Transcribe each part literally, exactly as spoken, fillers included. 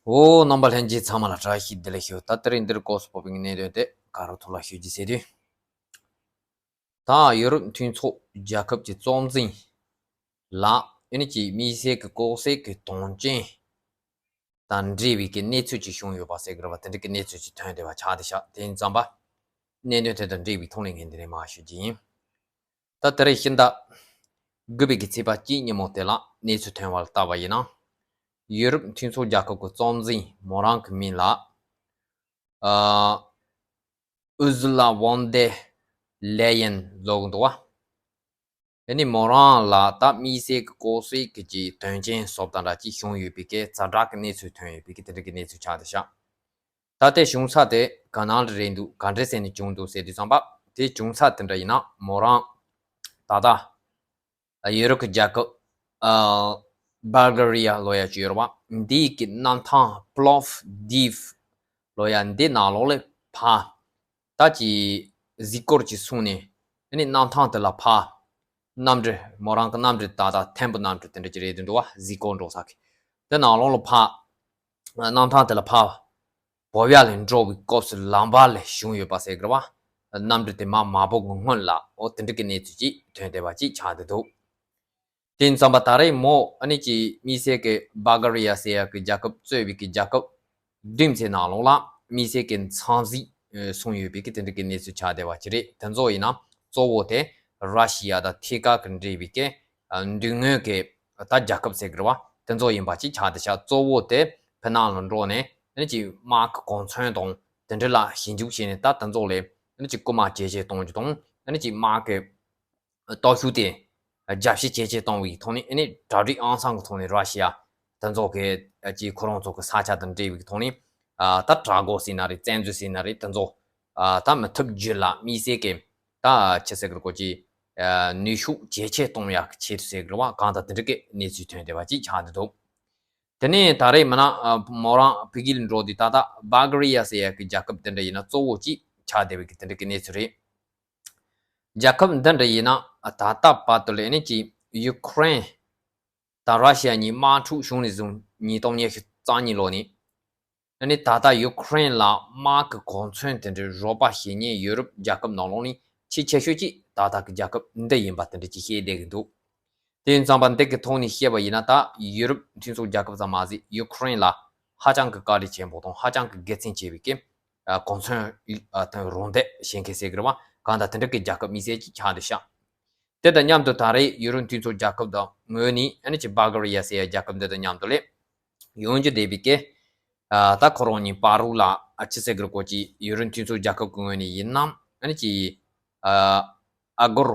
འོ། རྣམ་པ་ལྷན་རྒྱས་ཚང་མ་ལ་བཀྲ་ཤིས་བདེ་ལེགས་ཞུ། ད་དེ་རིང་འདིར་སྐོར་སུ་སྤོ་བའི་གནད་དོན་དེ་ག་རུ་ཐུགས་ལ་ཞུ་རྒྱུ་ཟེར་དུས། ད་ཡུ་རོབ་མཐུན་ཚོགས་རྒྱལ་ཁབ་ཀྱི་གཙོ་འཛིན་ལ་ཨ་ནི་ཀྱི་དམིགས་བསལ་གྱི་ལྐོག་ཟ་གི་དོན་རྐྱེན་དང་འབྲེལ་བའི་གི་གནས་ཚུལ་ཅིག་བྱུང་ཡོད་པ་ཟེར་གི་རེད་པ། དེ་འདྲ་གི་གནས་ཚུལ་ཅིག་ཐོན་བསྡད་པ་ཆགས་བསྡད་ཤག་དེ་ཡིན་ཙང་པ་གནད་དོན་དེ་དང་འབྲེལ་བའི་ཐོག་ནས་ངས་འདི་ནས་མར་ཞུ་རྒྱུ་ཡིན། ད་དེ་རིང་ཕྱི་ཟླ་དགུ་པའི་གི་ཚེས་པ་གཅིག་ཉིན་མོ་དེ་ལ་གནས་ཚུལ་ཐོན་པ་ལ་བལྟས་པ་ཡིན་ན། ཡུ་རོབ་མཐུན་ཚོགས་རྒྱལ་ཁབ་ཀྱི་གཙོ་འཛིན་མོ་རང་གི་མིང་ལ་ཨ་ཨུ་ཛུ་ལ་ཝོན་ཌེ་ལེ་ཡན་ལབ་ཀྱི་འདུག་པ། ཨ་ནི་མོ་རང་ལ་ད་དམིགས་བསལ་གྱི་ལྐོག་ཟ་གི་ཅིག་དོན་རྐྱེན་སོགས་དང་འདྲ་ཅིག་བྱུང་ཡོད་པའི་གི་ཛ་དྲག་གི་གནས་ཚུལ་ཐོན་ཡོད་པའི་གི་དེ་འདྲ་གི་གནས་ཚུལ་ཆགས་བསྡད་ཤག་ད་ལྟའི་བྱུང་ས་དེ་ག་ནང་ལ་རེད་འདུག་ག་འདྲ་ཟེར་ནས་བྱུང་འདུག་ཟེར་དུས་ཙམ་པ། དེ་བྱུང་ས་དེ་འདྲ་ཡིན་ན་མོ་རང་ད་ལྟ་ཡུ་རོབ་ཀྱི་རྒྱལ་ཁབ་ཨ་བལ་གྷ་རི་ཡ་ལབ་ཡ་ཅིག་ཡོད་རེད་པ། འདིའི་གི་གནམ་ཐང་པློབ་དིབ་ལབ་ཡ་འདི་ནང་ལོགས་ལ་ཕར་ད་ཅིག་གཟིགས་སྐོར་ཅིག་སོང་ནས། ཨ་ནི་གནམ་ཐང་དེ་ལ་ཕར་གནམ་གྲུ་མོ་རང་གི་གནམ་གྲུ་ད་ལྟ་ཐེམ་བུ་གནམ་གྲུ་དེ་འདྲ་ཅིག་རེད་འདུག་པ། གཟིགས་སྐོར་འགྲོ་ས་གི་དེ་ནང་ལོགས་ལ་ཕར་གནམ་ཐང་དེ་ལ་ཕར་བབས་ཡ་ལ་འགྲོ་བའི་སྐབས་སུ་ལམ་བར་ལ་བྱུང་ཡོད་པ་ཟེར་གི་རེད་པ། གནམ་གྲུ་དེ་མར་མ་བབས་གི་སྔོན་ལ་འོ་དེ་འདྲ་གི་གནས་ཚུལ་ཅིག་ཐོན་བསྡད་པ་ཅིག་ཆགས་བསྡད་འདུག་དེ་ཡིན་ཙང་པ་ད་རེས་མོ་ཨ་ནི་ཀྱི་དམིགས་བསལ་གྱི་བལ་གྷ་རི་ཡ་ཟེར་ཡ་གི་རྒྱལ་ཁབ་གཙོས་པའི་གི་རྒྱལ་ཁབ་བདུན་ཚོའི་ནང་ལོགས་ལ་དམིགས་བསལ་གྱི་འཚམས་གཟིགས་སོང་ཡོད་པའི་གི་དེ་འདྲ་གི་གནས་ཚུལ་ཆགས་བསྡད་པ་ཅིག་རེད། དེ་ཚོ་ཡིན་ན་གཙོ་བོ་དེ་ར་ཤི་ཡ་དང་ཐད་ཀར་གྱི་འབྲེལ་བའི་གི་མདུན་ངོས་ཀྱི་ད་རྒྱལ་ཁབ་ཟེར་གི་རེད་པ། དེ་ཚོ་ཡིན་པ་ཅིག་ཆགས་བསྡད་ཤག་གཙོ་བོ་དེ་ཕྱི་ནང་ལ་འགྲོ་ནས་ཨ་ནི་ཀྱི་དམག་གི་གོ་མཚོན་དང་དེ་འདྲ་ལ་ཞིབ་འཇུག་བྱས་ནས་ད་དེ་ཚོ་ལ་ཨ་ནི་ཀྱི་རྐུ་མ་ཇེ་ཆེ་གཏོང་རྒྱུ་དང་ཨ་ནི་ཀྱི་དམག་གི་སྟོབས་ཤུགས་དེ་རྒྱ་བཤད་ཇེ་ཆེ་གཏོང་བའི་ཐོག་ནས། ཨ་ནི་གྲ་སྒྲིག་ཨང་སང་གི་ཐོག་ནས་ར་ཤི་ཡ་དེ་ཚོ་གི་ཨ་ཅིག་ཁོ་རང་ཚོ་གི་ས་ཆ་དང་འབྲེལ་བའི་ཐོག་ནས་ཨ་ད་དྲག་རྒོལ་ཟེར་ན་རེད། བཙན་འཛུལ་ཟེར་ན་རེད། དེ་ཚོ་ཨ་ད་མི་ཐུབ་རྒྱུ་ལ་དམིགས་བསལ་གི་ད་ཆི་ཟེར་གི་རེད་གོ་ཅིག་ཨ་ནུས་ཤུགས་ཇེ་ཆེ་གཏོང་ཡག་གི་ཆེད་དུ་ཟེར་གི་རེད་པ། གང་ལྟར་དེ་འདྲ་གི་གནས་ཚུལ་ཐོན་བསྡད་པ་ཅིག་ཆགས་བསྡད་འདུག་དེ་ནས་ད་རེས་མིན་ན་ཨ་མོ་རང་ཕ་གི་ལ་འགྲོ་དུས་ད་ལྟ་བལ་གྷ་རི་ཡ་ཟེར་ཡག་གི་རྒྱལ་ཁབ་དེ་འདྲ་ཡིན་ན་གཙོ་བོ་ཅིག་ཆགས་བསྡད་པའི་གི་དེ་འདྲ་གི་གནས་ཚུལ་རེད། རྒྱལ་ཁབ་འདི་འདྲ་ཡིན་ན་ད་ལྟ་བར་དུ་ལ་ཨ་ནི་ཀྱི་ཡུ་ཁུ་རེན་དང་ར་ཤི་ཡ་གཉིས་དམག་འཁྲུག་བྱུང་ནས་བཟུང་ཉིས་སྟོང་ཉི་ཤུ་རྩ་གཉིས་ལོ་ནས་ཨ་ནི་ད་ལྟ་ཡུ་ཁུ་རེན་ལ་དམག་གི་གོ་མཚོན་དེ་འདྲའི་རོགས་པ་བྱེད་མཁན་ཡུ་རོབ་རྒྱལ་ཁབ་ནང་ལོགས་ནས་ཆེས་ཆེ་ཤོས་ཀྱི་ད་ལྟ་གི་རྒྱལ་ཁབ་འདི་ཡིན་པ་དེ་འདྲ་ཅིག་བཤད་བསྡད་ཀྱི་འདུག་དེ་ཡིན་ཙང་པ་འདི་གི་ཐོག་ནས་བཤད་པ་ཡིན་ན་ད་ཡུ་རོབ་མཐུན་ཚོགས་རྒྱལ་ཁབ་ཙམ་མ་ཟད་ཡུ་ཁུ་རེན་ལ་ཧ་ཅང་གི་དཀའ་ལས་ཆེན་པོ་དང་ཧ་ཅང་གི་དགེ་མཚན་ཆེ་བའི་གི་གོ་མཚོན་དང་རོགས་འདེགས་བྱེད་མཁན་ཟེར་གི་རེད་པ། གང་ལྟར་དེ་འདྲ་གི་རྒྱལ་ཁབ་དམིགས་བསལ་ཅིག་ཆགས་བསྡད་ཤག་དེ་དང་མཉམ་དུ་ད་རེས་ཡུ་རོབ་མཐུན་ཚོགས་རྒྱལ་ཁབ་དང་ངོས་ནས་ཨ་ནི་ཅིག་བལ་གྷ་རི་ཡ་ཟེར་ཡ་རྒྱལ་ཁབ་འདི་དང་མཉམ་དུ་ལས་ཡོང་རྒྱུ་བསྡད་པའི་གི་ད་ཁོ་རང་གཉིས་བར་དུ་ལ་ཨ་ཆི་ཟེར་གི་རེད་གོ་ཅིག་ཡུ་རོབ་མཐུན་ཚོགས་རྒྱལ་ཁབ་ཀྱི་ངོས་ནས་ཡིན་ནམ་ཨ་ནི་ཅིག་ཨ་སྒོར་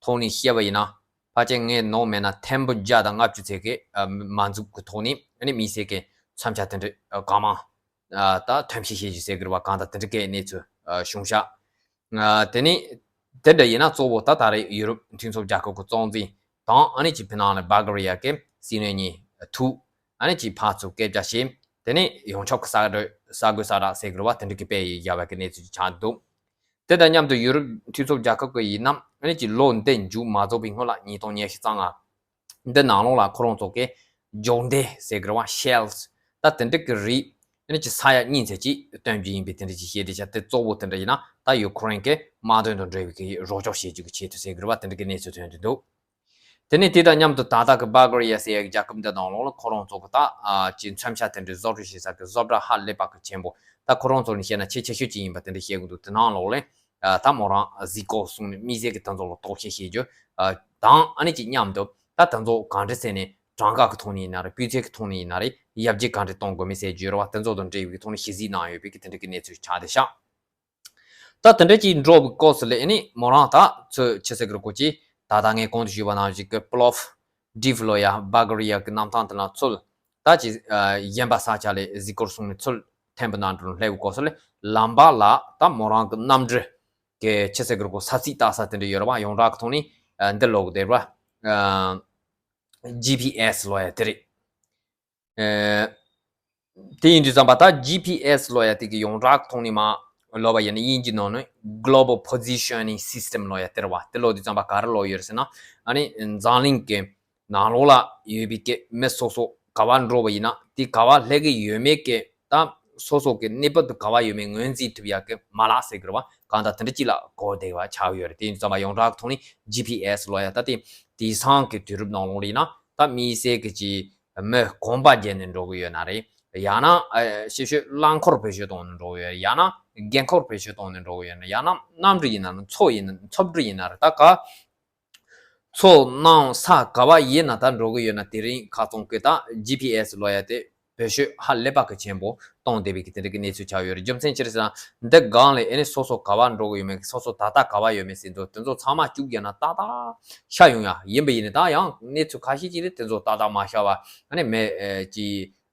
ཐོག་ནས་བཤད་པ་ཡིན་ན། ཕལ་ཆེར་ངས་ནོར་མེད་ན་ཐེར་འབུམ་བརྒྱ་དང་ལྔ་བཅུ་ཚད་ཀྱི་མ་འཛུགས་ཀྱི་ཐོག་ནས་ཨ་ནི་དམིགས་བསལ་གྱི་མཚོན་ཆ་དེ་འདྲ་གང་མང་ད་ཐོན་སྐྱེད་བྱེད་རྒྱུ་ཟེར་གི་རེད་པ། གང་ལྟར་དེ་འདྲ་གི་གནས་ཚུལ་བྱུང་ཤག་དེ་ནས་དེ་འདྲ་ཡིན་ན་གཙོ་བོ་ད་ད་རེས་ཡུ་རོབ་མཐུན་ཚོགས་རྒྱལ་ཁབ་ཀྱི་གཙོ་འཛིན་དང་ཨ་ནི་ཅིག་ཕི་ནང་ལ་བལ་གྷ་རི་ཡ་གི་སྲིད་བློན་གཉིས་ཐུག་ཨ་ནི་ཅིག་ཕར་ཚུར་སྐད་ཆ་བྱས། དེ་ནས་ཡོངས་ཁྱབ་ཀྱི་གསར་འགོད་གསར་འགོད་གསལ་བསྒྲགས་ཟེར་གི་རེད་པ། དེ་འདྲ་གི་སྤེལ་ཡོད་པ་གི་གནས་ཚུལ་ཅིག་ཆགས་འདུག་དེ་དང་མཉམ་དུ་ཡུ་རོབ་མཐུན་ཚོགས་རྒྱལ་ཁབ་ཀྱི་ཡིན་ནམ་ཨ་ནི་ཅིག་ལོ་འདི་མཇུག་མ་རྫོགས་པའི་སྔོན་ལ་ཉིས་སྟོང་ཉི་ཤུ་རྩ་ལྔ་འདི་ནང་ལོགས་ལ་ཁོ་རང་ཚོ་གི་སྦྱོར་སྡེ་ཟེར་གི་རེད་པ། ཤེལ་ད་དེ་འདྲ་གི་རིགས་ཨ་ནི་ཅིག་ས་ཡ་གཉིས་ཚད་ཅིག་བཏོན་རྒྱུ་ཡིན་པའི་དེ་འདྲ་ཅིག་བཤད་བསྡད་ཤག་དེ་གཙོ་བོ་དེ་འདྲ་ཡིན་ན་ད་ཡུ་ཁུ་རེན་གི་དམག་དོན་དང་འབྲེལ་བའི་གི་རོགས་སྐྱོར་བྱེད་རྒྱུ་གི་ཆེད་དུ་ཟེར་གི་རེད་པ། དེ་འདྲ་གི་གནས་ཚུལ་ཐོན་གྱི་འདུག་དེ་ནས་དེ་དང་མཉམ་དུ་ད་ལྟ་གི་བལ་གྷ་རི་ཡ་ཟེར་ཡ་གི་རྒྱལ་ཁབ་འདི་ནང་ལོགས་ལ་ཁོ་རང་ཚོ་གི་ད་ཨ་ཅིག་མཚོན་ཆ་དེ་འདྲའི་བཟོ་སྐྲུན་བྱེད་ས་གི་བཟོ་གྲྭ་ཧ་ལས་པ་གི་ཆེན་པོ། ད་ཁོ་རང་ཚོ་ནས་བཤད་ན་ཆེས་ཆེ་ཤོས་ཅིག་ཡིན་པ་དེ་འདྲ་བཤད་གི་འདུག་དེ་ནང་ལོགས་ལ་ཨ་ད་མོ་རང་གཟིགས་སྐོར་སོང་ནས་དམིགས་བསལ་གི་དེ་ཚོ་ལ་རྟོག་ཞིབ་བྱེད་རྒྱུ་ཨ་དང་ཨ་ནི་ཅིག་མཉམ་དུ་ད་དེ་ཚོ་ག་འདྲ་ཟེར་ནས་གྲངས་ཀ་གི་ཐོག་ནས་ཡིན་ན་རེད། སྤུས་ཚད་གི་ཐོག་ནས་ཡིན་ན་རེད། ཡར་རྒྱས་ག་འདྲ་གཏོང་དགོས་མིན་ཟེར་རྒྱུ་རེད་པ། དེ་ཚོ་དང་འབྲེལ་བའི་ཐོག་ནས་ཞིབ་གཟིགས་གནང་ཡོད་པའི་གི་དེ་འདྲ་གི་གནས་ཚུལ་ཆགས་བསྡད་ཤག་ད་དེ་འདྲ་ཅིག་འགྲོ་བའི་སྐབས་སུ་ལ་ཨ་ནི་མོ་རང་ད་ཚོས་ཆི་ཟེར་གི་རེད་གོ་ཅིག་ད་ལྟ་ངས་གོང་དུ་ཞུས་པ་ནང་བཞིན་གི་པློབ་དིབ་ལབ་ཡ་བལ་གྷ་རི་ཡ་གི་གནམ་ཐང་དེ་ན་ཚུར་ད་ཅིག་གཞན་པ་ས་ཆ་ལ་གཟིགས་སྐོར་སོང་ནས་ཚུར་ཐེམ་བུ་གནམ་གྲུ་ལ་སླེབས་པའི་སྐབས་སུ་ལ་ལམ་བར་ལ་ད་མོ་རང་གི་གནམ་གྲུ་གི་ཆི་ཟེར་གི་རེད་གོ་ས་ཚིགས་ལྟ་ས་དེ་འདྲ་ཡོད་རེད་པ། ཡོངས་གྲགས་ཀྱི་ཐོག་ནས་འདི་ལབ་གི་བསྡད་རེད་པ། ཇི་ཕི་ཨེས་ལབ་ཡ་དེ་རེད། ཨེ། དེ་ཡིན་དུས་ཙམ་པ་ད་ཇི་ཕི་ཨེས་ལབ་ཡ་དེ་གི་ཡོངས་གྲགས་ཐོག་ནས་མར་ལབ་པ་ཡིན་ན་དབྱིན་ཇི་ནང་ནས་Global Positioning System ལབ་ཡ་དེ་རེད་པ། དེ་ལབ་དུས་ཙམ་པ་ག་རེ་ལབ་ཡོད་རེད་ཟེར་ན་ཨ་ནི་འཛམ་གླིང་གི་ནང་ལོགས་ལ་ཡོད་པའི་གི་མི་སོ་སོ་ ག་པར་འགྲོ་བ་ཡིན་ན་དེ་ག་པར་སླེབས་ཀྱི་ཡོད་མེད་ཀྱི་ད་སོ་སོ་གི་གནས་བབ་དེ་ག་པར་ཡོད་མེད་ངོས་འཛིན་ཐུབ་ཡག་གི་མ་ལག་ཟེར་གི་རེད་བ། གང་ལྟར་དེ་འདྲ་ཅིག་ལ་གོ་བདེ་བ་ཆགས་ཡོད་རེད། དེ་ཡིན་ཙང་མ་ཡོངས་གྲགས་ཐོག་ནས་ཇི་པི་ཨེ་སི་ལབ་ཡ་ད་དེ་དེང་སང་གི་དུས་རབས་ནང་ལོགས་ལ་ཡིན་ན་ད་དམིགས་བསལ་གྱི་ཅིག་མི་གོམ་པ་བརྒྱབ་ནས་འགྲོ་གི་ཡོད་ན་རེད། ཡང་ན་ཨ་ཤི་ཤོས་རླངས་འཁོར་བེད་སྤྱོད་གཏོང་ནས་འགྲོ་གི་ཡོད། ཡང་ན་རྒྱན་འཁོར་བེད་སྤྱོད་གཏོང་ནས་འགྲོ་གི་ཡོད་ན། ཡང་ན་གནམ་གྲུ་ཡིན་ན་མཚོ་ཡིན་ན་མཚོ་གྲུ་ཡིན་ན་རེད། ད་ག་མཚོ་གནམ་ས་ག་པ་ཡིན་ན་ད་འགྲོ་གི་ཡོད་ན་དེ་རིང་ཁ་སང་གི་ད་ཇི་པི་ཨེ་སི་ལབ་ཡ་དེ་བེད་སྤྱོད་ཧ་ལས་པ་གི་ཆེན་པོ་གཏོང་བསྡད་པའི་གི་དེ་འདྲ་གི་གནས་ཚུལ་ཆགས་ཡོད་རེད། རྒྱུ་མཚན་ཅི་རེད་ཟེར་ན་འདི་སྒང་ལ་ཨེ་ནི་སོ་སོ་ག་པ་འགྲོ་གི་ཡོད་མེད་སོ་སོ་ད་ལྟ་ག་པ་ཡོད་མེད་ཟེར་འདུག་དེ་ཚོ་ཚང་མ་བཅུག་རྒྱབ་ན་ཏག་ཏག་ཤར་ཡོང་ཡ་ཡིན་པ་ཡིན་ནི། ད་ཡང་གནས་ཚུལ་ཁ་ཤས་ཅིག་རེད། དེ་ཚོ་ཏག་ཏག་མ་ཤར་བ་ཨ་ནི་མེད་ཅི་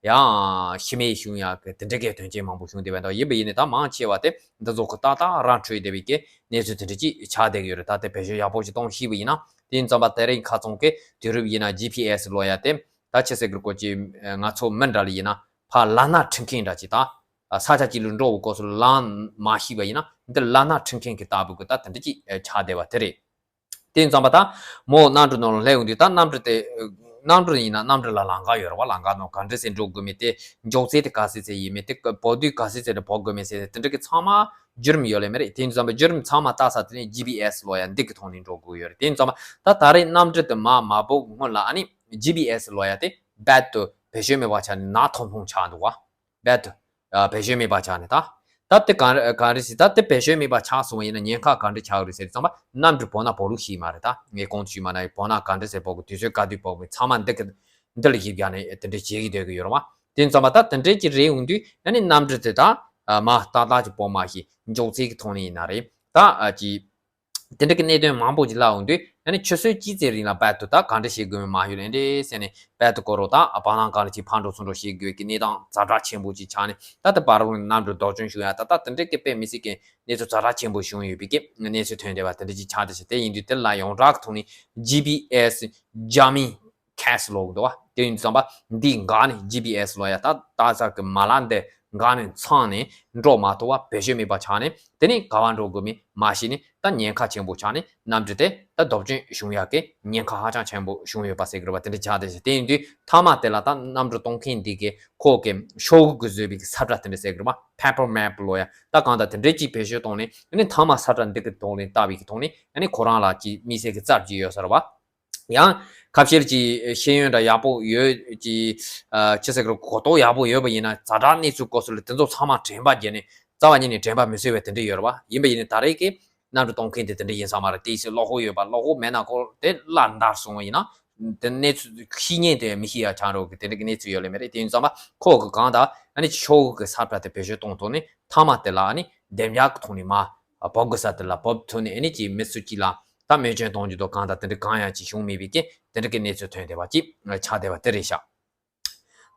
ཡང་ཤི་རྨས་བྱུང་ཡག་གི་དེ་འདྲ་གའི་དོན་རྐྱེན་མང་པོ་བྱུང་བསྡད་པ་འདུག་ཡིན་པ་ཡིན་ནའི་ད་མང་ཆེ་བ་དེ་འདི་ཚོ་གི་ཏག་ཏག་ར་འཕྲོད་བསྡད་པའི་གི་གནས་ཚུལ་དེ་འདྲ་ཅིག་ཆགས་བསྡད་ཀྱི་ཡོད་རེད། ད་དེ་བེད་སྤྱོད་ཡག་པོ་ཞིག་གཏོང་ཤེས་པ་ཡིན་ན། དེ་ཡིན་ཙང་པ་དེ་རིང་ཁ་ཚང་གི་དུས་རབས་ཡིན་ན་ཇི་པི་ཨེ་སི་ལབ་ཡ་དེ་ད་ཆི་ཟེར་གི་རེད། ཀོ་ཅི་ང་ཚོ་མི་འདྲ་ལ་ཡིན་ན་ཕར་ལམ་སྣ་ཁྲིད་མཁན་འདྲ་ཅིག་ད་ས་ཆ་གཅིག་ལ་འགྲོ་བའི་སྐབས་སུ་ལམ་མ་ཤེས་པ་ཡིན་ན་འདི་ལམ་སྣ་ཁྲིད་མཁན་གི་ལྟ་བུ་གི་ད་དེ་འདྲ་ཅིག་ཆགས་བསྡད་པ་དེ་རེད། དེ་ཡིན་ཙང་པ་ད་མོ་གནམ་གྲུ་ནང་ལ་སླེབས་ཡོང་དུས་ད་གནམ་གྲུ་དེ་གནམ་གྲུ་ཡིན་ན་གནམ་གྲུ་ལ་ལམ་ཁ་ཡོད་རེད་བ། ལམ་ཁ་ནང་ག་འདྲ་སེ་འགྲོ་དགོས་མིན་དེ་མགྱོགས་ཚད་དེ་ག་ཚད་ཚད་ཡིན་མིན་དེ་བབས་དུས་ག་ཚད་ཚད་ནས་བབས་དགོས་མིན་ཟེར་དེ་འདྲ་གི་ཚང་མ་བརྒྱུད་རིམ་ཡོད་ལེ་མེད་རེད། དེ་ཡིན་ཙང་པ་བརྒྱུད་རིམ་ཚང་མ་ལྟ་ས་དེ་ནས་ཇི་པི་ཨེ་སི་ལབ་ཡ་འདི་གི་ཐོག་ནས་འགྲོ་དགོས་ཡོད་རེད། དེ་ཡིན་ཙང་པ་ད་ད་རེས་གནམ་གྲུ་དེ་མར་མ་བབས་སྔོན་ལ་ཨ་ནི་ཇི་པི་ཨེ་སི་ལབ་ཡ་དེ་རྦད་དེ་བེད་སྤྱོད་མེད་པ་ཆགས་ནས་ནག་ཐོམ་ཐོམ་ཆགས་འདུག་བ། རྦད་དེ་ཨ་བེད་སྤྱོད་མེད་པ་ཆགས་ནས་ད། ད་དེ་གང་རེད་གང་རེད་ཟེར། ད་དེ་བེད་སྤྱོད་མེད་པ་ཆགས་སོང་བ་ཡིན་ན་ཉེན་ཁ་གང་འདྲ་ཆགས་རེད་ཟེར་དུས་ཙམ་པ་གནམ་གྲུ་བབས་ན་བབས་ལུགས་ཤེས་མ་རེད། ད་ངས་གོང་དུ་ཞུས་མ་ན་བབས་ན་གང་འདྲ་ཟེར་བབས་གི་དུས་ཚོད་ག་དུས་བབས་གི་ཚང་མ་འདི་གི་འདི་ལ་གཞི་བཞག་ནས་དེ་འདྲ་བྱེད་ཀྱི་སྡོད་ཀྱི་ཡོད་རེད་བ། དེ་ཙམ་པ་ད་དེ་འདྲའི་ཅིག་རེད་འོང་དུས་ཨ་ནི་གནམ་གྲུ་དེ་ད་མར་ཏག་ཏག་ཅིག་བབས་མ་ཤེས། མགྱོགས་ཚད་ཀྱི་ཐོག་ནས་ཡིན་ན་རེད། ད་ཨ་ཅིག་དེ་འདྲ་གི་གནད་དོན་མང་པོ་ཅིག་ལ་འོང་དུས་ཨ་ནི་ཆུ་ཚོད་གཅིག་ཙམ་རིང་ལ་རྦད་དེ་ད་གང་འདྲ་བྱེད་དགོས་མིན་མ་ཤེས་ལེ་འདྲེ་ཟེར་ནས་རྦད་དེ་ཁོ་རང་ད་བར་ལམ་སྒང་ལ་ཅིག་ཕར་འགྲོ་ཚུར་འགྲོ་བྱེད་དགོས་ཀྱི་གནས་སྟངས་ཛ་དྲག་ཆེན་པོ་ཅིག་ཆགས་ནས་ད་ལྟ་བར་རུང་གནམ་གྲུ་ལྡབ་བཅུ་བྱུང་ཡ་ད་ལྟ་དེ་འདྲ་གི་དཔེ་མི་སྲིད་ཀྱི་གནས་ཚུལ་ཛ་དྲག་ཆེན་པོ་བྱུང་ཡོད་པའི་གི་གནས་ཚུལ་ཐོན་བསྡད་པ་དེ་འདྲ་ཅིག་ཆགས་བསྡད་ཤག་དེ་ཡིན་དུས་དེ་ལ་ཡོངས་གྲགས་ཀྱི་ཐོག་ནས་ཇི་པི་ཨེ་སི་ཇ་མིང་ཁེ་སི་ལབ་ཀྱི་འདུག་བ། དེ་ཡིན་དུས་ཙམ་པ་འདི་འགག་ནས་ཇི་པི་ཨེ་སི་ལབ་ཡ་ད་ད་ས་གི་མ་ལག་འདི་འགག་ནས་ཚང་ནས་འགྲོ་མ་ཐུབ་བ་བེད་སྤྱོད་མེད་པ་ཆགས་ནས་དེ་ནས་ག་པར་འགྲོ་དགོས་མིན་མ་ཤེས་ནས་ད་ཉེན་ཁ་ཆེན་པོ་ཆགས་ནས་གནམ་གྲུ་དེ་ད་ལྡབ་བཅུ་བྱུང་ཡ་གི་ཉེན་ཁ་ཧ་ཅང་ཆེན་པོ་བྱུང་ཡོད་པ་ཟེར་གི་རེད་བ། དེ་འདྲ་ཆགས་བསྡད་ཤག་དེ་ཡིན་དུས་མཐའ་མ་དེ་ལ་ད་གནམ་གྲུ་གཏོང་མཁན་འདི་གི་ཁོ་གི་ཤོག་གུ་གིས་བཟོས་པའི་གི་ས་བཀྲ་དེ་འདྲ་ཟེར་གི་རེད་བ། པེ་པར་མེབ་ལབ་ཡ་ད་གང་ལྟར་དེ་འདྲའི་ཅིག་བེད་སྤྱོད་གཏོང་ནས་ཨ་ནི་མཐའ་མ་ས་བཀྲ་འདི་གི་ཐོག་ནས་བལྟ་བའི་གི་ཐོག་ནས་ཨ་ནི་ཁོ་རང་ལ་ཅིག་དམིགས་བསལ་གྱི་རྩར་གྱི་ཡོད་ས་རེད་བ། ཡང་ཁ་ཤས་ཀྱི་ཤེས་ཡོན་འདྲ་ཡག་པོ་ཡོད་ཀྱི་ཨ་ཅི་ཟེར་གི་རེད། གོ་རྟོགས་ཡག་པོ་ཡོད་པ་ཡིན་ན་ཛ་དྲག་གནས་ཚུལ་སྐོར་སོགས་ལ་དེ་ཚོ་ཚང་མ་དྲན་པ་བརྒྱབ་ནས་རྩ་བ་ཉིད་ནས་དྲན་པ་མི་གསོས་པའི་དེ་འདྲ་ཡོད་རེད་བ། ཡིན་པ་ཡིན་ནའི་ད་རེས་ཀྱི་གནམ་གྲུ་གཏོང་མཁན་དེ་དེ་འདྲ་ཡིན་ས་མ་རེད། དེའི་ཕྱིར་གློག་ཀླད་ཡོད་པ་གློག་ཀླད་མེད་ན་ཁོ་དེ་གླ་འདར་སོང་བ་ཡིན་ན་དེ་གནས་ཚུལ་ཤེས་ཉེན་དེ་མི་ཤེས་ཡ་ཆགས་འགྲོ་གི་དེ་འདྲ་གི་གནས་ཚུལ་ཡོད་ལེ་མེད་རེད། དེ་ཡིན་ཙམ་པ་ཁོ་གི་གང་ལྟར་ཨ་ནི་ཤོག་གུ་གི་ས་བཀྲ་དེ་བེད་སྤྱོད་གཏོང་ཐུབ་ནས་མཐའ་མ་དེ་ལ་ཨ་ནི་བདེ་འཇགས་ཀྱི་ཐོག་ནས་མར་བབས་དགོས་ས་དེ་ལ་བབས་ཐུབ་ནས་ཨ་ནི་ཅིག་མི་སུ་གཅིག་ལ་ད་རྨས་སྐྱོན་གཏོང་རྒྱུ་དང་གང་དང་དེ་འདྲ་གང་ཡང་ཅིག་བྱུང་མེད་པའི་གི་དེ་འདྲ་གི་གནས་ཚུལ་ཐོན་བསྡད་པ་ཅིག་ཆགས་བསྡད་པ་དེ་རེད་ཤག་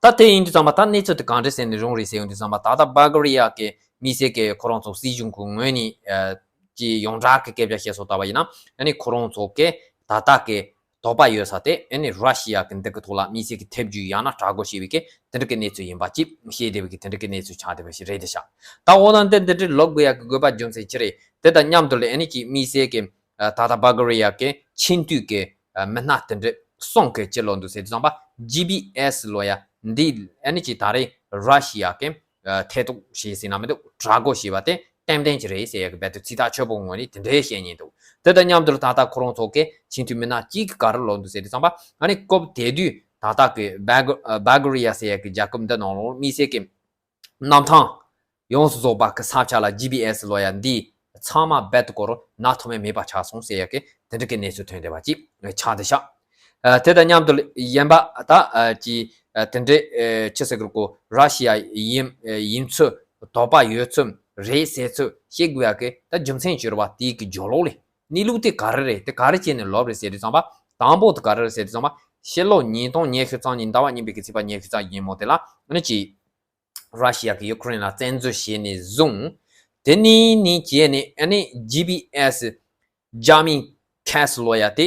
ད་དེ་ཡིན་དུས་ཙམ་པ་ད་གནས་ཚུལ་དེ་གང་འདྲ་ཟེར་ནས་རུང་རེད་ཟེར་ཡོང་དུས་ཙམ་པ་ད་ལྟ་སྦལ་གྷ་རི་ཡ་གི་མི་སེར་གི་ཁོ་རང་ཚོ་སྲིད་གཞུང་གི་ངོས་ནས་ཨ་ཀྱི་ཡོངས་གྲགས་ཀྱི་སྐད་ཆ་བཤད་སྲོལ་ལྟ་བ་ཡིན་ན་ཨ་ནི་ཁོ་རང་ཚོ་གི་ད་ལྟ་གི་དོགས་པ་ཡོད་ས་དེ་ཨ་ནི་ར་ཤི་ཡ་གི་འདི་གི་ཐོག་ལ་མི་སེར་གི་ཐེབས་རྒྱུ་ཡང་ན་དྲག་གོ་ཞེས་པའི་གི་དེ་འདྲ་གི་གནས་ཚུལ་ཡིན་པ་ཅིག་བཤད་བསྡད་པའི་གི་དེ་འདྲ་གི་གནས་ཚུལ་ཆགས་བསྡད་པ་ཞིག་རེད་དེ་ཤག་ད་འོ་ན་འདི་འདི་འདྲའི་ལབ་དགོས་ཡ་གི་དགོས་པ་རྒྱུ་མཚན་ཅི་རེད། དེ་དང་མཉམ་དུ་ལ་ཨ་ནི་ཀྱི་མི་སེར་གི་ད་ལྟ་སྦལ་གྷ་རི་ཡ་གི་ཆེས་མཐོའི་གི་མི་སྣ་དེ་འདྲ་གསུམ་གི་ཅི་ལབ་འདུག་ཟེར་དུས་ཙམ་པ་ཇི་པི་ཨེ་སི་ལབ་ཡ་འདི་ཨ་ནི་ཅིག་ད་རེས་ར་ཤི་ཡ་གི་ཐེ་གཏོགས་བྱས་ཟིན་ན་མི་འདུག་དྲག་གོ་ཞེས་པ་དེ་ཏན་ཏན་ཅིག་རེད་ཟེར་ཡ་གི་རྦད་དེ་ཚིག་ཐག་ཆོད་པོ་ངོས་ནས་དེ་འདྲའི་བཤད་ཉན་འདུག་དེ་དང་མཉམ་དུ་ད་ལྟ་ཁོ་རང་ཚོ་གི་ཆེས་མཐོའི་མི་སྣ་གཅིག་གིས་ག་རེ་ལབ་འདུག་ཟེར་དུས་ཙམ་པ་ཨ་ནི་སྐབས་དེ་དུས་ད་ལྟ་གི་སྦལ་གྷ་རི་ཡ་ཟེར་ཡ་གི་རྒྱལ་ཁབ་འདི་ནང་ལོགས་མི་སེར་གི་གནམ་ཐང་ཡོངས་སུ་རྫོགས་པ་གི་ས་ཆ་ལ་ཇི་པི་ཨེ་སི་ལབ་ཡ་འདི་ཚང་མ་རྦད་དེ་ཁོ་རང་ནག་ཐོམ་མེ་མེད་པ་ཆགས་སོང་ཟེར་ཡ་གི་དེ་འདྲ་གི་གནས་ཚུལ་ཐོན་བསྡད་པ་ཅིག་ཆགས་བསྡད་ཤག་ཨ་དེ་དང་མཉམ་དུ་གཞན་པ་ད་ཨ་ཅི་ཨ་དེ་འདྲའི་ཨ་ཅི་ཟེར་གི་རེད་གོ་ར་ཤི་ཡ་ཡིན་ཡིན་ཚུལ་དོགས་པ་ཡོད་ཚུལ་རེད་ཟེར་ཚུལ་བཤད་དགོས་ཡ་གི་ད་རྒྱུ་མཚན་ཅི་རེད་བ། དེའི་གི་རྒྱུ་ལོག་ལས་གནས་ལུགས་དེ་ག་རེ་རེད། དེ་ག་རེ་བྱས་ནས་ལབ་རེད་ཟེར་དུས་ཙམ་པ་དང་པོ་དེ་ག་རེ་རེད་ཟེར་དུས་ཙམ་པ་ཕྱི་ལོ་ཉིས་སྟོང་ཉི་ཤུ་རྩ་གཉིས་ཟླ་བ་གཉིས་པའི་གི་ཚེས་པ་ཉི་ཤུ་རྩ་བརྒྱད་ཉིན་མོ་དེ་ལ་ཨ་ནི་ཅི། ར་ཤི་ཡ་གིས་ཡུ་ཀེ་རེན་ལ་བཙན་འཛུལ་བྱས་ནས་བཟུང་། དེ་ནས་ནི་བྱས་ནས་ཨ་ནི་ཇི་པི་ཨེ་སི་ཇ་མིང་ཁེ་སི་ལབ་ཡ་དེ་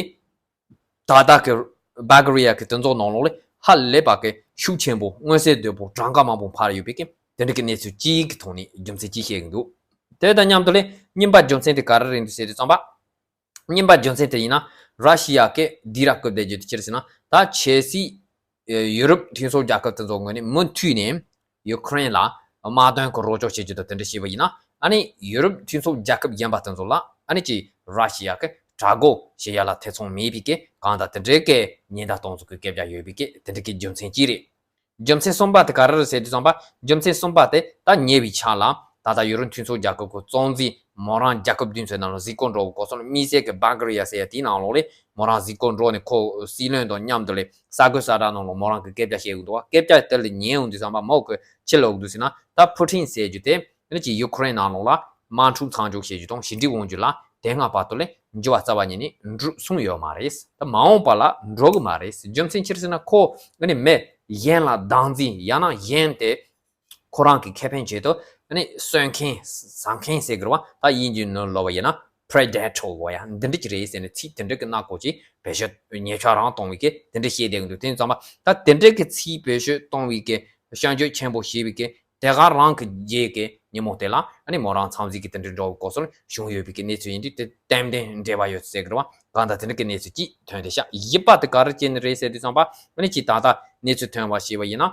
ད་ལྟ་གི་སྦལ་གྷ་རི་ཡ་གི་དེ་ཚོ་ནང་ལོགས་ལ་ཧ་ལས་པ་གི་ཤུགས་ཆེན་པོ་མངོན་གསལ་དོད་པོ་གྲངས་ཀ་མང་པོ་འཕར་ཡོད་པའི་གི་དེ་འདྲ་གི་གནས་ཚུལ་གཅིག་གི་ཐོག་ནས་རྒྱུ་མཚན་གཅིག་བཤད་གི་འདུག་དེ་དང་མཉམ་དུ་ལས་གཉིས་པ་རྒྱུ་མཚན་དེ་ག་རེ་རེད་འདུག་ཟེར་དུས་ཙམ་པ། གཉིས་པ་རྒྱུ་མཚན་དེ་ཡིན་ན་ར་ཤི་ཡ་གི་སྡིགས་ར་རྐུབ་བསྡད་རྒྱུ་དེ་ཅི་རེད་ཟེར་ན་ད་ཆབ་སྲིད་ ཡུ་རོབ་མཐུན་ཚོགས་རྒྱལ་ཁབ་དེ་ཚོ་ངོས་ནས་མུ་མཐུད་ནས་ཡུ་ཁུ་རེན་ལ་དམག་དོན་གྱི་རོགས་སྐྱོར་བྱེད་རྒྱུ་དང་དེ་འདྲ་བྱས་པ་ཡིན་ན། ཨ་ནི་ཡུ་རོབ་མཐུན་ཚོགས་རྒྱལ་ཁབ་གཞན་པ་དེ་ཚོ་ལ་ཨ་ནི་ཅིག་ར་ཤི་ཡ་གི་དྲག་རྒོལ་བྱེད་ཡ་ལ་ཐེ་ཚོམ་མེད་པའི་གི་གང་ལྟར་དེ་འདྲའི་གི་ཉེན་བརྡ་གཏོང་ཚུལ་གྱི་སྐད་ཆ་ཡོད་པའི་གི་དེ་འདྲའི་གི་རྒྱུ་མཚན་གཅིག་རེད། རྒྱུ་མཚན་གསུམ་པ་དེ་ག་རེ་རེད་ཟེར་དུས་ཙམ་པ། རྒྱུ་མཚན་གསུམ་པ་དེ་ད་ཉེ་བའི་ཆར་ལ་ད་ལྟ་ཡུ་རོབ་མཐུན་ཚོགས་རྒྱལ་ཁབ་ཀྱི་གཙོ་འཛིན་མོ་རང་རྒྱལ་ཁབ་བདུན་ཚོའི་ནང་ལ་གཟིགས་སྐོར་འགྲོ་བའི་སྐོར་སོང་། དམིགས་བསལ་གྱི་སྦལ་གྷ་རི་ཡ་ཟེར་ཡ་དེའི་ནང་ལོགས་ལ་མོ་རང་གཟིགས་སྐོར་འགྲོ་ནས་ཁོ་སྲིད་བློན་དང་མཉམ་དུ་ལ་ས་གོ་ས་གྲ་ནང་ལ་མོ་རང་གི་སྐད་ཆ་བཤད་གི་འདུག་བ། སྐད་ཆ་དེ་ལ་ཉན་འོང་དུས་ཙམ་པ་མོ་གི་ཕྱི་ལ་འོག་དུ་ཟིན་ན་ད་ཕུ་ཊིན་ཟེར་རྒྱུ་དེ་ནི་ཅིག་ཡུ་ཁུ་རེན་ནང་ལོགས་ལ་དམག་འཁྲུག་མཚམས་འཇོག་བྱེད་རྒྱུ་དང་ཞི་འགྲིག་འོང་རྒྱུ་ལ་དེ་སྔ་བར་དུ་ལས་འགྱུར་བ་རྩ་བ་ཉིད་ནས་འགྲོ་སོང་ཡོད་མ་རེད། ད་མ་འོངས་པ་ལ་འགྲོ་གི་མ་རེད། རྒྱུ་མཚན་ཅི་རེད་ཟེར་ན་ཁོ་ཨ་ནི་མི་གཞན་ལ་བདག་འཛིན་ཡང་ན་གཞན་དེ་ཁོ་རང་གི་ཁེ་ཕན་ཆེད་དུ་ཨ་ནི་གསོད་མཁན་ཟ་མཁན་ཟེར་དགོས་རེད་བ། ད་དབྱིན་ཇིའི་ནང་ལོགས་པ་ཡིན་ན་པི་རི་ཌེ་ཊར་ལབ་ཡ་འདི་འདྲ་ཅིག་རེད་ཟེར་ནས་ཚིག་དེ་འདྲ་གི་སྣ་ཁོག་ཅིག་བེད་སྤྱོད་ཉེ་ཆར་རང་གཏོང་བའི་གི་དེ་འདྲ་བཤད་བསྡད་གི་འདུག་དེ་ཙམ་པ་ད་དེ་འདྲ་གི་ཚིག་བེད་སྤྱོད་གཏོང་བའི་གི་སྐྱོན་བརྗོད་ཆེན་པོ་བྱས་པའི་གི་དེ་ག་རང་གི་རྗེས་ཀྱི་ཉིན་མོ་དེ་ལ་ཨ་ནི་མོ་རང་འཚམས་གཟིགས་ཀྱི་དེ་འདྲའི་འགྲོ་བའི་སྐོར་སོགས་བྱུང་ཡོད་པའི་གི་གནས་ཚུལ་ཡིན་དུས། དེ་ཏན་ཏན་འབྲེལ་བ་ཡོད་ཟེར་གི་རེད་བ། གང་ལྟར་དེ་འདྲ་གི་གནས་ཚུལ་གཅིག་ཐོན་བསྡད་ཤག་བཞི་པ་དེ་ག་རེ་བྱས་ནས་རེད་ཟེར་དུས་ཙམ་པ། ཨ་ནི་ཅིག་ད་ལྟ་གནས་ཚུལ་ཐོན་པ་ཞེས་པ་ཡིན་ན།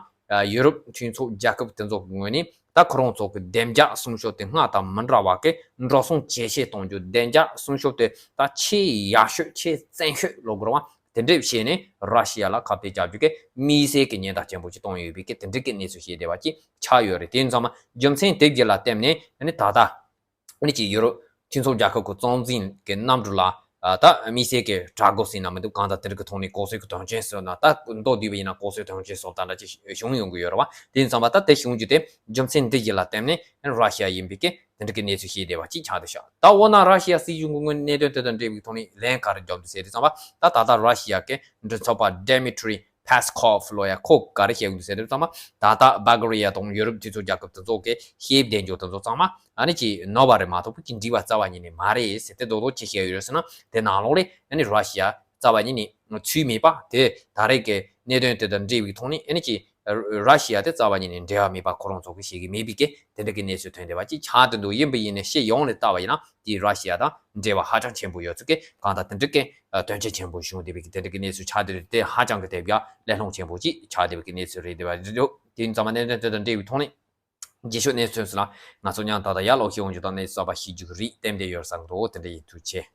ཡུ་རོབ་མཐུན་ཚོགས་རྒྱལ་ཁབ་དེ་ཚོ་གི་ངོས་ནས་ད་ཁོ་རང་ཚོ་གི་བདེ་འཇགས་སྲུང་སྐྱོབ་དེ་སྔ་དང་མི་འདྲ་བ་གི་འགྲོ་སོང་ཇེ་ཆེ་གཏོང་རྒྱུ། བདེ་འཇགས་སྲུང་སྐྱོབ་དེ་ད་ཆེས་ཡག་ཤོས་ཆེས་བཙན་ཤོས་ལབ་དགོས་རེད་བ། དེ་འདྲ་བྱས་ནས་ར་ཤི་ཡ་ལ་ཁ་གཏད་བཅག་རྒྱུ་གི་དམིགས་བསལ་གྱི་ཉེན་བརྡ་ཆེན་པོ་ཅིག་གཏོང་ཡོད་པའི་གི་དེ་འདྲ་གི་གནས་ཚུལ་བཤད་བསྡད་པ་ཅིག་ཆགས་ཡོད་རེད། དེ་ཡིན་ཙང་མ་རྒྱུ་མཚན་དེ་བརྒྱུད་ལ་བརྟེན་ནས་ཨ་ནི་ད་ལྟ་ཨ་ནི་ཅིག་ཡུ་རོབ་མཐུན་ཚོགས་རྒྱལ་ཁབ་ཀྱི་གཙོ་འཛིན་གྱི་གནམ་གྲུ་ལ་ཨ་ད་དམིགས་བསལ་གྱི་དྲག་རྒོལ་ཟིན་ན་མི་འདུག་གང་ལྟར་དེ་འདྲ་གི་ཐོག་ནས་ལྐོག་གསོད་ཀྱི་དོན་རྐྱེན་སོགས་ན་ད་མདོར་བསྡུས་པ་ཡིན་ན་ལྐོག་གསོད་དོན་རྐྱེན་སོགས་ད་འདྲ་ཅིག་བྱུང་ཡོང་གི་ཡོད་རེད་བ། དེ་ཡིན་ཙང་མ་ད་དེ་བྱུང་རྒྱུ་དེ་རྒྱུ་མཚན་འདི་བརྒྱུད་ལ་བརྟེན་ནས་ཨ་ནི་ར་ཤི་ཡ་ཡིན་པའི་གི་དེ་འདྲ་གི་གནས་ཚུལ་བཤད་བསྡད་པ་ཅིག་ཆགས་བསྡད་ཤག་ད་འོ་ན་ར་ཤི་ཡ་སྲིད་གཞུང་གི་ངོས་ནས་གནད་དོན་དེ་དང་འབྲེལ་བའི་ཐོག་ནས་ལན་ག་རེ་རྒྱབ་འདུག་ཟེར་དུས་ཙམ་པ། ད་ད་ལྟ་ར་ཤི་ཡ་གི་མགྲིན་ཚབ་པ་Dmitry Peskov ལབ་ཡ་ཁོ་ག་རེ་བཤད་གི་འདུག་ཟེར་དུས་ཙམ་པ། ད་ལྟ་སྦལ་གྷ་རི་ཡ་དང་ཡུ་རོབ་མཐུན་ཚོགས་རྒྱལ་ཁབ་དེ་ཚོ་གི་བཤད་བསྡད་རྒྱུ་དེ་ཚོ་ཚང་མ་ཨ་ནི་ཅིག་ནོར་བ་རེད་མ་གཏོགས་ཅིག་འགྲིག་པ་རྩ་བ་ཉིད་ནས་མ་རེད་ཟེར། དེ་རྡོག་རྡོག་ཅིག་བཤད་ཡོད་རེད་ཟེར་ན། དེ་ནང་ལོགས་ལ་ཨ་ནི་ར་ཤི་ཡ་རྩ་བ་ཉིད་ནས་ཚུད་མེད་པ། དེ་ད་རེས་ཀྱི་གནད་དོན་དེ་དང་འབྲེལ་བའི་ཐོག་ནས་ཨ་ནི་ཅིག་ར་ཤི་ཡ་དེ་རྩ་བ་ཉིད་ནས་འབྲེལ་བ་མེད་པ། ཁོ་རང་ཚོ་གི་བཤད་ཀྱི་མེད་པའི་གི་དེ་འདྲ་གི་གནས་ཚུལ་ཐོན་བསྡད་པ་ཅིག་ཆགས་བསྡད་འདུག་ཡིན་པ་ཡིན་ནའི་སྤྱི་ཡོངས་ནས་བལྟས་པ་ཡིན་ན་དེ་ར་ཤི་ཡ་དང་འབྲེལ་བ་ཧ་ཅང་ཆེན་པོ་ཡོད་ཚུལ་གྱི་གང་ལྟར་དེ་འདྲ་གི་དོན་རྐྱེན་ཆེན་པོ་བྱུང་བསྡད་པའི་གི་དེ་འདྲ་གི་གནས་ཚུལ་ཆགས་བསྡད་རེད། དེ་ཧ་ཅང་གི་དེ་བྱ་གླེང་སློང་ཆེན་པོ་ཅིག་ཆགས་བསྡད་པའི་གི་གནས་ཚུལ་རེད་བསྡད་པ་རེད། དེ་ཡིན་ཙང་མ་གནད་དོན་དེ་དང་འབྲེལ་བའི་ཐོག་ནས་རྗེས་ཕྱོགས་གནས་ཚུལ་ཚོ་ལ་ང་ཚོ་མཉམ་དུ་ད་ལྟ་ཡར་ལོག་ཤེས་འོང་རྒྱུ་དང་གནས་ཚུལ་གསར་པ་ཤེས་རྒྱུ་གི་རེད། ཏན་ཏན་ཡོད་བསམ་གི་འདུག་དེ་འདྲ་ཡིན། ཐུགས་རྗེ་ཆེ།